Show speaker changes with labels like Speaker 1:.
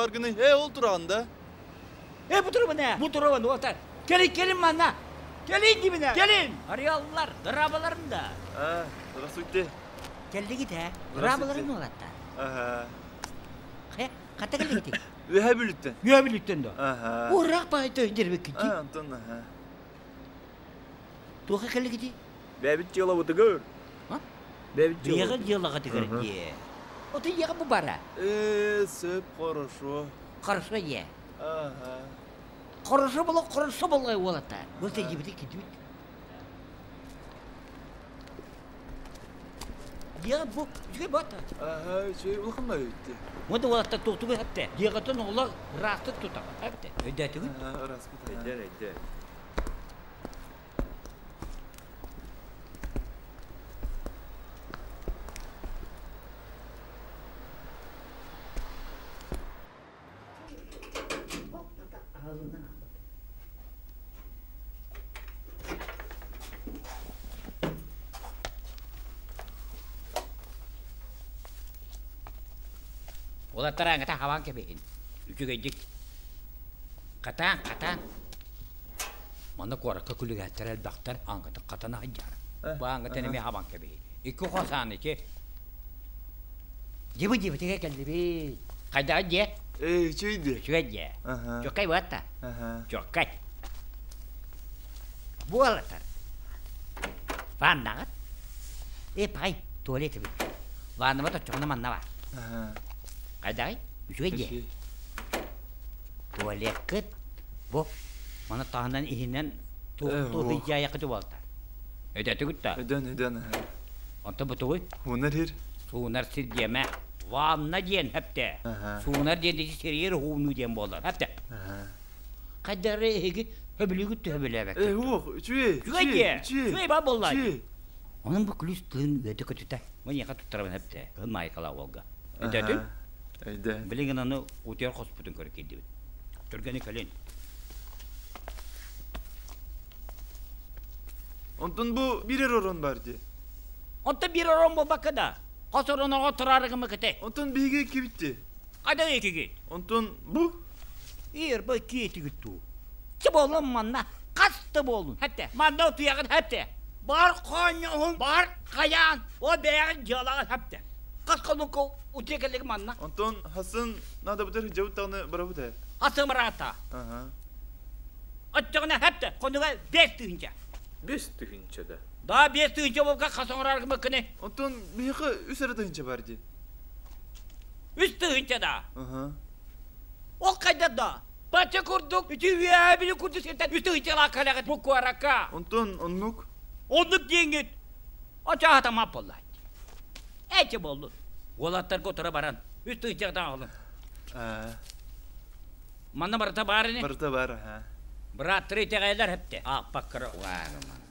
Speaker 1: баргыный? Э, ол тураҕын да?
Speaker 2: Э, бу турабын ээ, бу турабын, уота. Кэлин, кэлин манна. Кэлин дибинэ, кэлин. Арыаллар, дыраабаларым да.
Speaker 1: А, здравствуйте.
Speaker 2: Кэллигит ээ, дыраабаларым уолаттар.
Speaker 1: Ага.
Speaker 2: Хэ, хата кэллигит?
Speaker 1: Үөһэ Бүлүүттэн.
Speaker 2: Үөһэ Бүлүүттэн да?
Speaker 1: Ага.
Speaker 2: Ураах баайта өйдөрбүккүт.
Speaker 1: А, Антон, ага.
Speaker 2: Туохха кэллигитий?
Speaker 1: Бэйэбит дьыалабытыгар.
Speaker 2: А?
Speaker 1: Бэйэбит
Speaker 2: Дьиэҕэ дьыалаҕытыгар дии. Ото ийэҕэ бу бара.
Speaker 1: Э, сөп, хорошо.
Speaker 2: Хорошо ийэ.
Speaker 1: Ага.
Speaker 2: Хорошо була, хорошо була уолата. Бу тэйдибити кидибит. Дьиэҕэ бу үчүгэй бата.
Speaker 1: Ага, үчүгэй улахан ба үтти.
Speaker 2: Муду уолаттар туохтугу эпте. Дьиэҕэтин оҕолор ыраастык тутаҕа. Эпте. Өйдөөтүгүт?
Speaker 1: Ага, ыраспыт.
Speaker 3: Өйдөөн, өйдөөн.
Speaker 2: Уолаттар ааҥҥата хабан кэбиһин. Үчүгэйдик. Хатаан, хатаан. Манна куоракка күлүгээттэр элбэхтэр, ааҥҥытын хатана сылдьар. Бу ааҥҥытын эмиэ хабан кэбиһин. Икки хос аан ити. Дьиби дьибитигэ кэллибит. Хайдаҕа дьиэ?
Speaker 1: Ээ, үчүгэй дии.
Speaker 2: Үчүгэй дьиэ.
Speaker 1: Аха.
Speaker 2: Чоккай буолта.
Speaker 1: Аха.
Speaker 2: Чоккай. Буолатар. Ваннаҕыт? Э, пай, туалет эбит. Ваннабыт оччоҕуна манна бар.
Speaker 1: Аха.
Speaker 2: Хайдаҕый? Үчүгэй дьиэ.
Speaker 1: Үчүгэй.
Speaker 2: Туалеккыт бу маны таһынан иһинэн
Speaker 1: Э,
Speaker 2: туох
Speaker 1: уох.
Speaker 2: ыйдьаайаххыт буолтар. Өдөтүгүт да?
Speaker 1: Өдөн, өдөн, аха.
Speaker 2: Онто бутугуй?
Speaker 1: Уунар сир.
Speaker 2: Суунар сир диэмэ. Ванна диэн хэпте.
Speaker 1: Аха.
Speaker 2: Суунар диэн дии сириир ууну диэн буолар. Хэпте.
Speaker 1: Аха.
Speaker 2: Хайдары эһиги хөбүлүүгүт төһөбүлээбэккит.
Speaker 1: Э, уох, үчүгэй,
Speaker 2: Үчүгэй диэ.
Speaker 1: үчүгэй,
Speaker 2: Үчүгэй ба буолла.
Speaker 1: үчүгэй.
Speaker 2: Onun bu күлүс тыын үөтэ көтүтэ. Муньяха туттарабын хэпте. Кыһын маайкала уолга. Өдөтүн?
Speaker 1: Аха. Өйдөөн.
Speaker 2: Билигин аны утуйар хоспутун көрө киирдибит. Түргэни кэлин.
Speaker 1: Онтон бу биир орон бар дии.
Speaker 2: Онтон биир орон буолбакка да, хос ороноҕо тураарыгымы кете.
Speaker 1: Онтон биһиги иккибит дии.
Speaker 2: Хайда икигит?
Speaker 1: Онтон бу?
Speaker 2: Ир бу икки туу. Чи боллун манна, хас да буоллун. Хәтте, манна утуйаҕын хәтте. Бар хоонньоһун, бар хайаан, о бэйэҕин дьыалаҕын хәтте. Хас хонукка утуйа кэллик манна.
Speaker 1: Онтон хасын надо бутер жабыт даҕаны барабыт ээ.
Speaker 2: Хасым бараата.
Speaker 1: Ага.
Speaker 2: Оччоҕуна хәтте, хонуга 5 тыһыынча.
Speaker 3: 5 тыһыынча да?
Speaker 2: Да, 5 тыһыынча буолга хас оҥорор кыны.
Speaker 1: Онтон биһиэхэ үс эрэ тыһыынча бар дии.
Speaker 2: 3 тыһыынча да.
Speaker 1: Ага.
Speaker 2: Ол хайда да? Бачча курдук, үтү үөһэ курдук сиртэн 3 тыһыынчалаах кэлэҕит бу куоракка.
Speaker 1: Онтон оннук.
Speaker 2: Оннук диэҥҥит. Очаатама буолла. Эчи боллун. Уолаттарга утара баран, 3 тыһыынчаҕа аҕалын.
Speaker 1: Аа.
Speaker 2: Манна барыта баар ини.
Speaker 1: Барыта бар, аха.
Speaker 2: Бырааттары итэҕэйэлэр хэпте. Ааппаккара угаарыман.